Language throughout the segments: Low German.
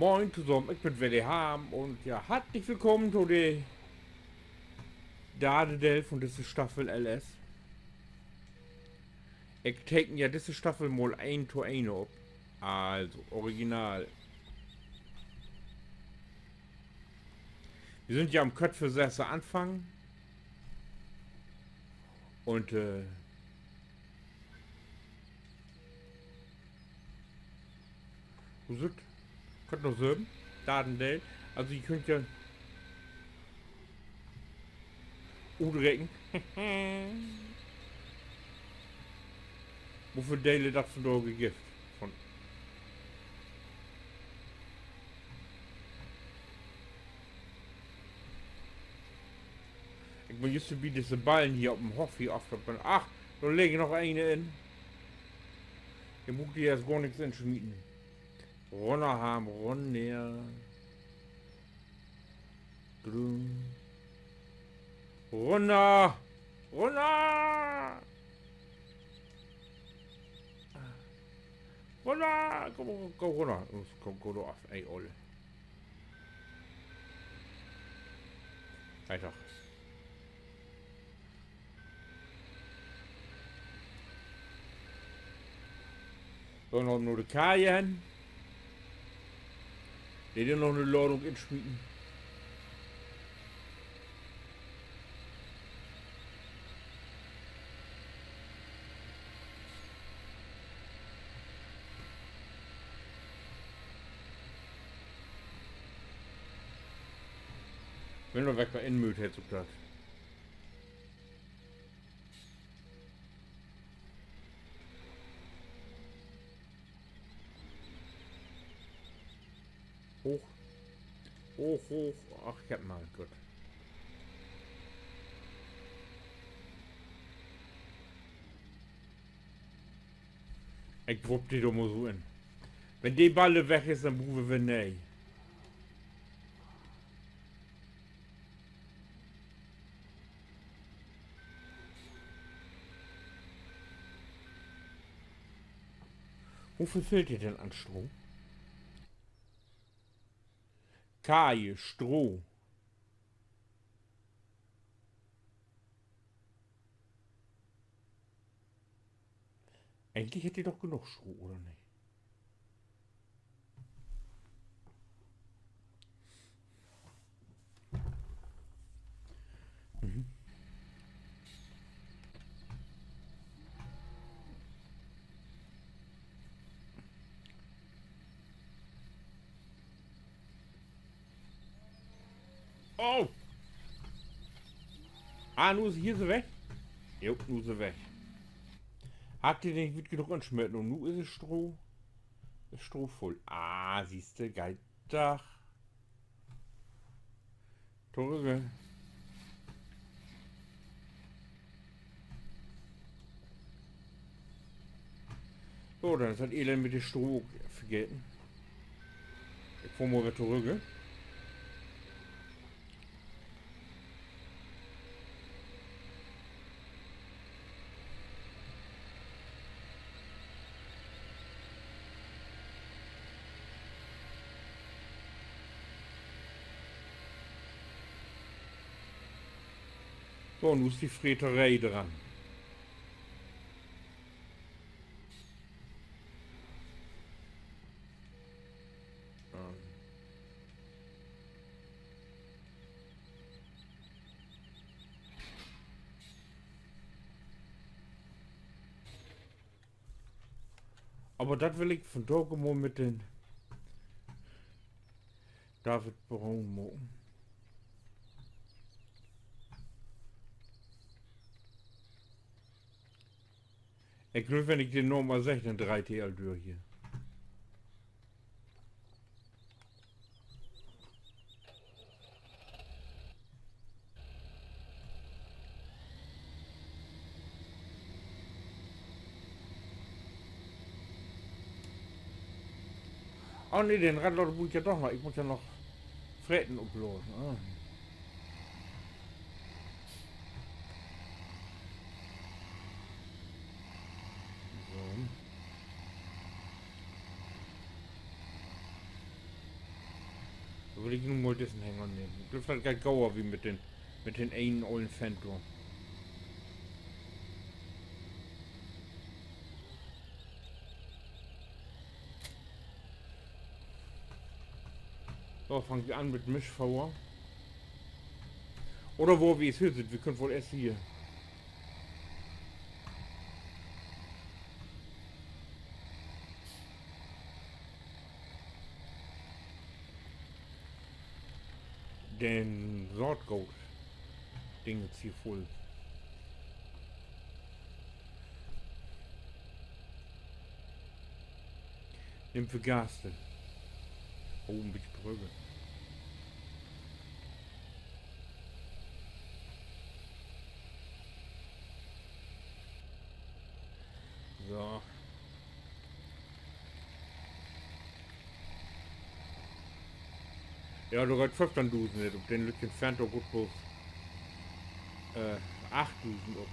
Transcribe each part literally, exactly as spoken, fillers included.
Moin tosamen, ik bün weer de Harm un ja, hartlich willkamen to de darde Deel vun disse Staffel L S. Ik teken ja disse Staffel mal een to een op. Also, original. Wi sünd ja an'n Köttversesser anfangen. Un, äh, wo sünd, köönt noch söven, darden Deel. Also, ji köönt ja utreken, woveel Dele dat vundaag gifft. Vun Ik bün jüst bi disse Ballen hier op den Hoff hier afgepen. Ach, dor liggt noch een in. De mutt ik eerst gor nix insmieten. Runner, Harm, runner. Drüm. Runner! Runner! Runner! Kumm, kumm, kumm runner. Los, kumm, kumm doch af, ey, Olle. Geiht doch. So, noch na de Kaje hen. De denn noch 'ne Ladung insmieten. Wenn dor wat weer inmööt hett, ok dat. Hooch. Hooch, hooch. Ach, ik hebb mal, goot. Ik wupp de dor mal so in. Wenn de Balle weg is, denn bruken wi nee. Woveel fehlt di denn an Stroh? Kaje, Stroh. Egentlich hett de doch genoog Stroh, oder nich? Mhm. Oh! Ah, nu is, hier is se weg. Jo, nu is se weg. Harr de nich wiet genoog insmeten un nu is de Stroh, is Stroh vull. Ah, sühst du, geiht doch. Torügge. So, denn is dat Elend mit de Stroh ok vergeten. Ik fohr mal weer torügge. So, nu is de Freteree dran. Aver dat will ik vundaag mal mit den David Brown maken. Ik glööv, wenn ik den Naam al segg, denn dreiht he al dör hier. Oh nee, den Radlader bruuk ik ja doch noch. Ik mutt ja noch Freten opladen. Ah. So. Will ik nu mal dissen Hänger nehmen. Ik glööv, dat geiht gauer wie mit den, mit den enen ollen Fendt dor. So, fangt wi an mit Mischfoder. Oder wo wi eerst hier sünd, wi köönt woll eerst hier den Saatgoot-Dingens hier vull. Nehmt wi Gaste. Oh, en bitjen Brögel. So. Ja, dor geiht föfteihndusend nich op, den lüttjen Fendt, dor geiht bloots, äh, achtdusend op.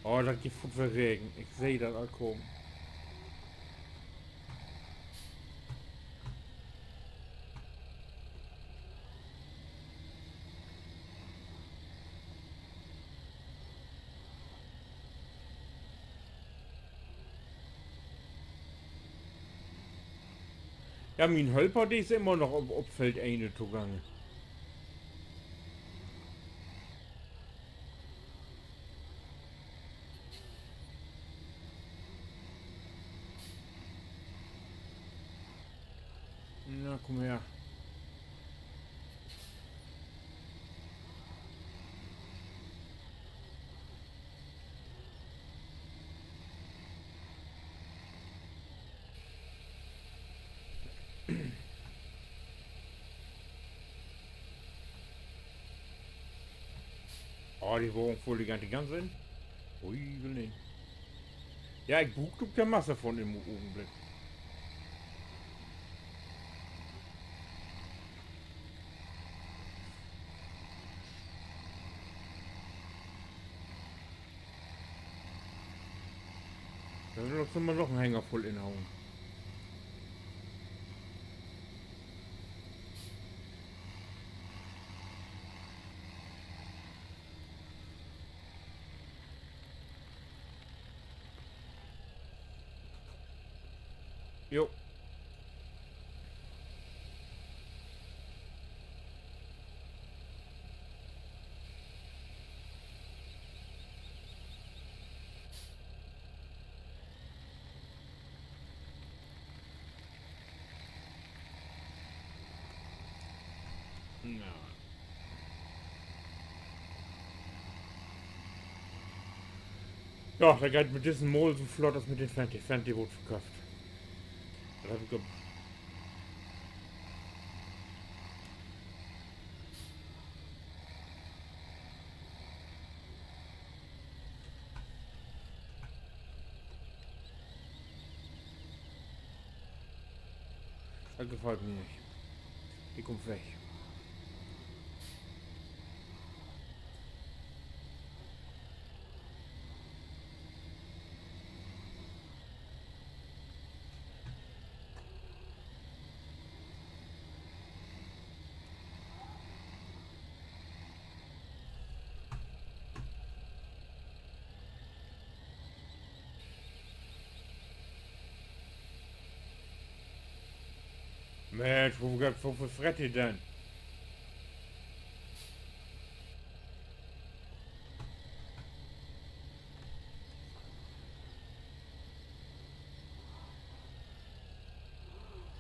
Oh, dat gifft foorts weer Regen. Ik seh dat al kamen. Ja, mien Hölper, de is immer noch op, op Feld een togangen. Na, kumm her. Oh, de Wagen vull de ganze Gans in. Ui, will nich. Ja, ik bruuk ok de Masse von in'n Ogenblick. Dor will ik noch mal noch en Hänger vull inhauen. Jo. Ja. Ja, dat geiht mit dissen Mal so flott as mit den Fendt. De Fendt, de word verköfft. Dat heff ik op Dat gefallt mi nich. De kummt weg. Mensch, woveel, woveel frett de denn?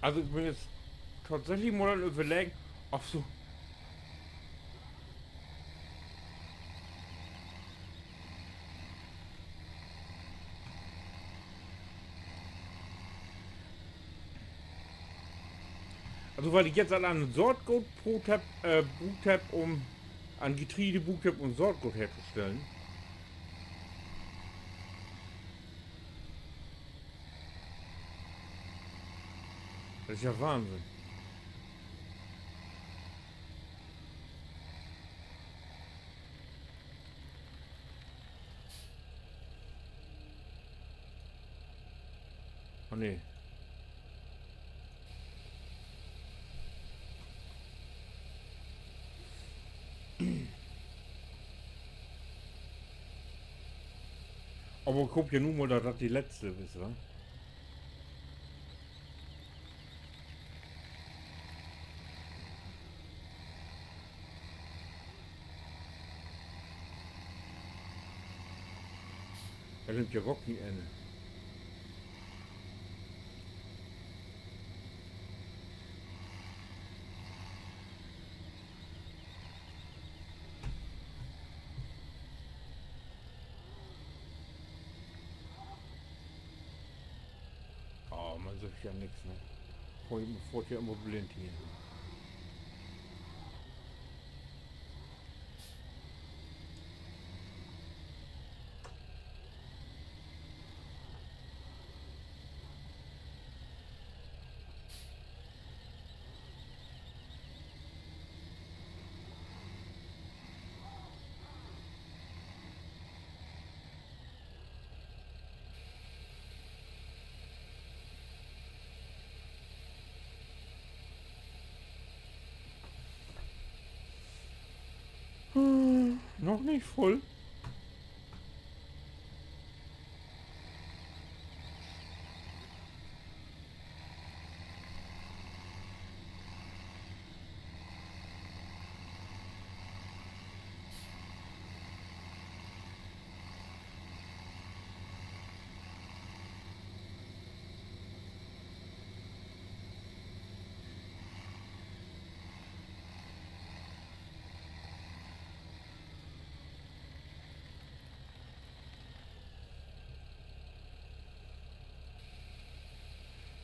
Also, ik bün nu tatsächlich mal an överleggen, of so Also, wat ik jetzt al an Saatgoot bruukt hebb, äh, bruukt hebb, üm, an Getreide bruukt hebb, üm Saatgoot hertostellen. Dat is ja Wahnsinn. Oh nee. Aver ik hoop ja nu mal, dat dat de letzte is, wa? Dat nimmt ja gor keen Enn. Ah, man süht ja nix, ne? Fohrt, fohrt ja immer blind hier. Hm, noch nich vull.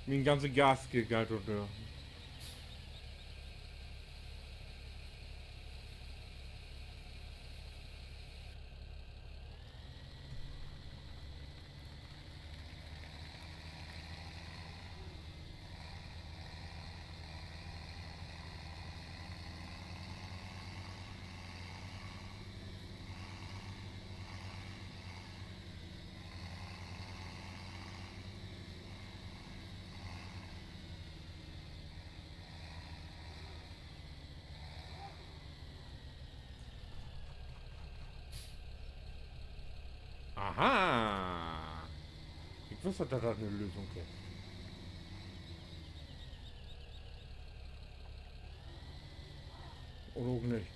Mien ganze Gas geiht dor dör. Aha. Ik wüss, dat dat 'ne Lösung gifft. Oder ok nich.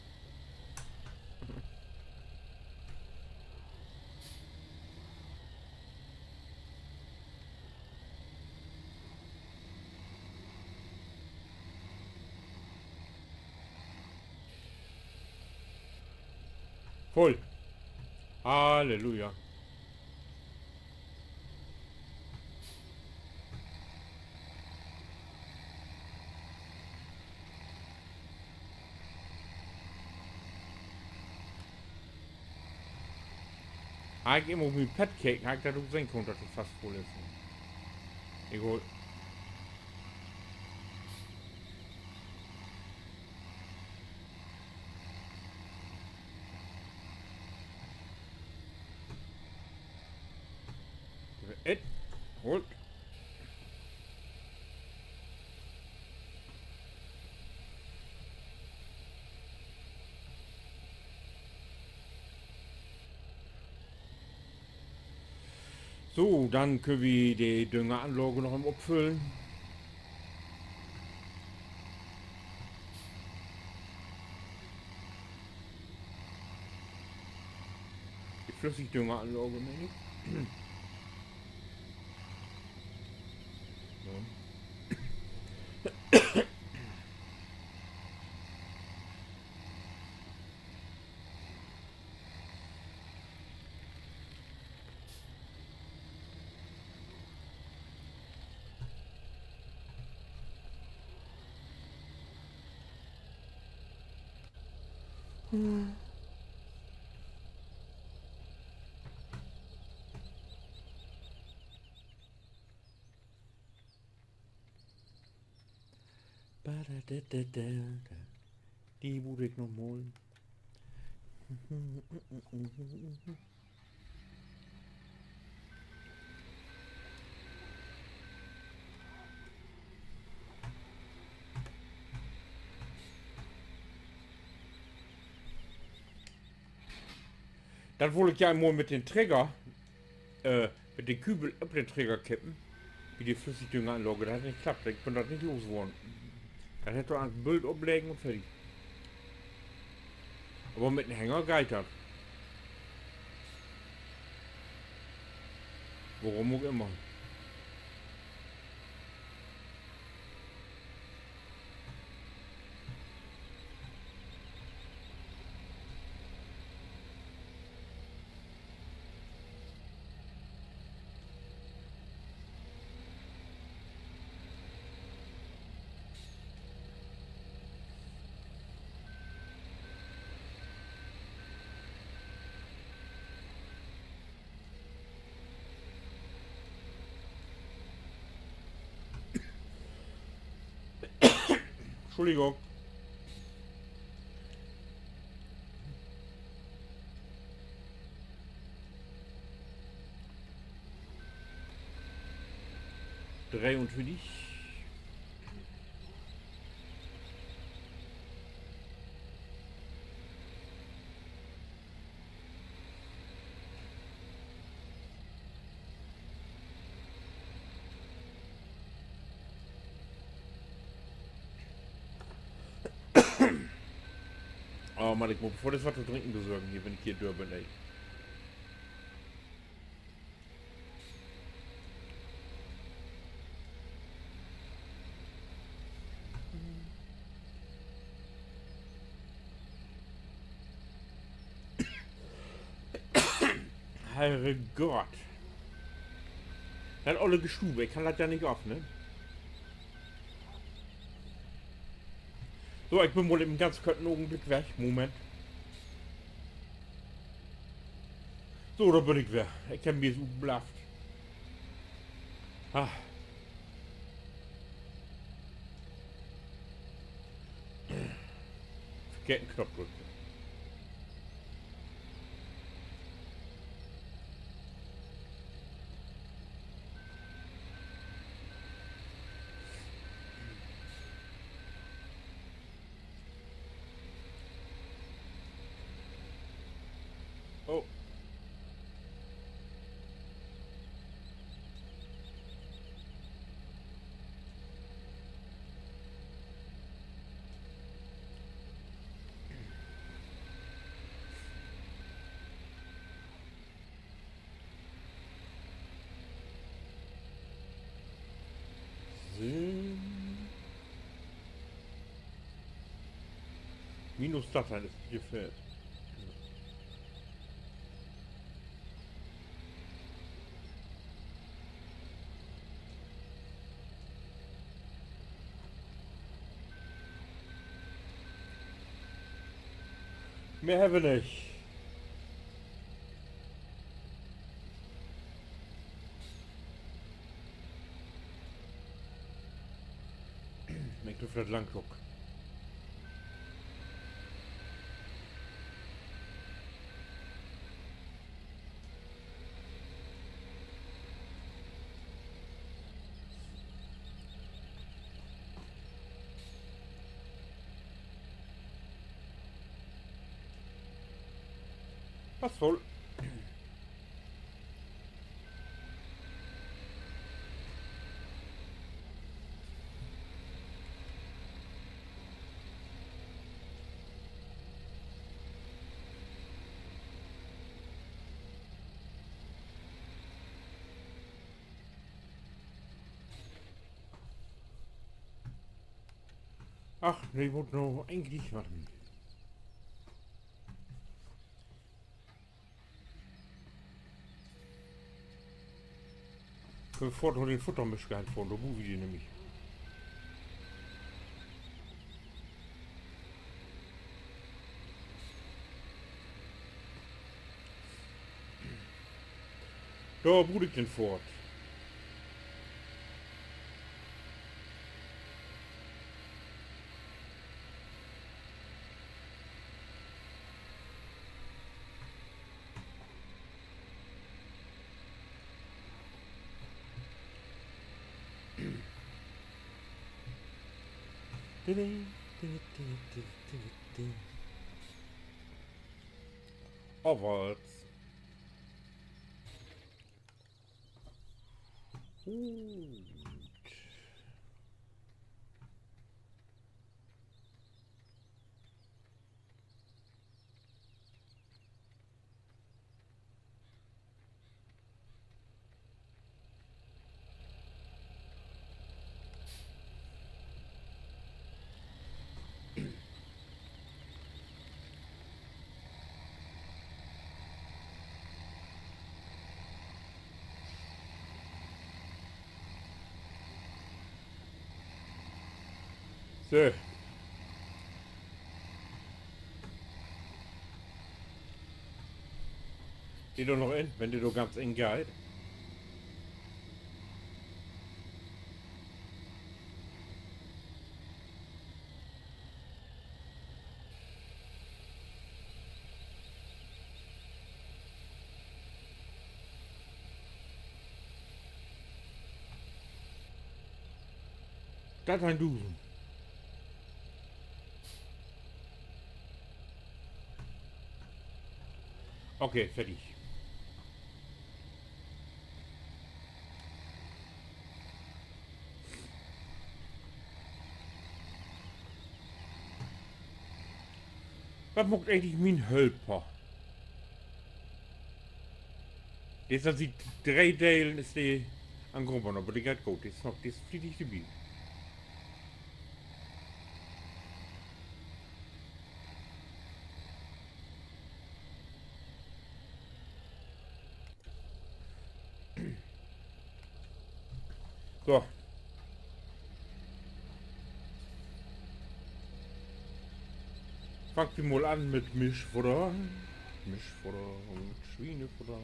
Vull. Halleluja. Harr ik immer op mien Pad keken, harr ik dat ok sehn kunnt, dat de fast vull is. Egal. Ed, holt. So, denn köönt wi de Düngeranlage noch even opfüllen. De Flüssigdüngeranlage, meen ik. So. De mutt ik noch malen. Dat wull ik ja mal mit den Trecker, äh, mit de Kübel op den Trecker kippen. Bi de Flüssigdüngeranlage, dat hett nich klappt. Ik bün dat nich los worrn. Dat hett dor an Bült opleggen un fertig. Aver mit en Hänger geiht dat. Worüm ok immer. Schuldigung. Dreeuntwintig. Oh Mann, ik mutt bevör dat wat to drinken besorgen hier, wenn ik hier dör bün, ey. Herrgott. Dat olle Gestuwe, ik kann dat ja nich af, ne? So, ik bün mal even ganz korten Ogenblick weg. Moment. So, dor bün ik weer. Ik heff mi so utblafft. Ah. Verkehrten Knoop drückt. Oh. Sehn. Minus dat is gefährdet. Mehr hebbt wi nich. Ik glööv, dat langt ok. Passt woll. Ach, nee, mutt noch egentlich warten. Köönt wi foorts na den Futtermischer hen fohren, dor bruukt wi de nämlich. Dor bruuk ik den foorts. Avfalls. Goot. So. Geiht doch noch in, wenn de dor ganz in geiht. Dat hett en Dusen. Okay, fertig. Wat maakt egentlich mien Hölper? De is al siet dree Delen is de an Grubbern, aver de geiht goot. De is noch, de is flietig dorbi. So. Fangt wi mal an mit Mischfudder. Mischfudder un Swienefudder.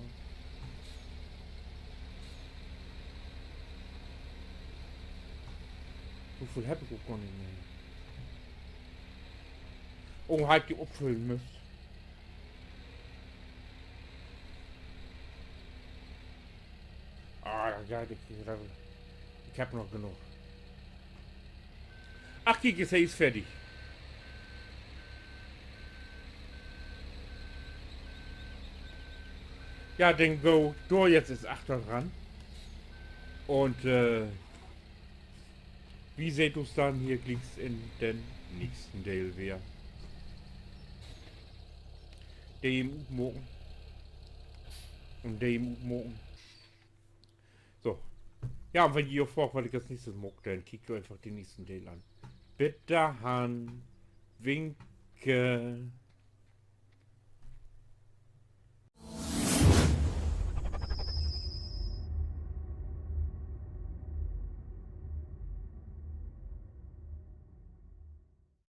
So veel hebb ik ok gor nich mehr. Oh, harr ik de opfüllen müsst. Ah, dat geiht, ik, ik hebb noch genoog. Ach, kiek, is, he is fertig. Ja, denn gah ik dor jetzt es achter ran. Un, äh, wi seht us denn hier glieks in den nächsten Deel weer. De even utmaken. Un de even utmaken. So. Ja, un wenn ji jo fraagt, wat ik as nächstes maak, denn kiekt jo eenfach den nächsten Deel an. Bit dorhen. Winke.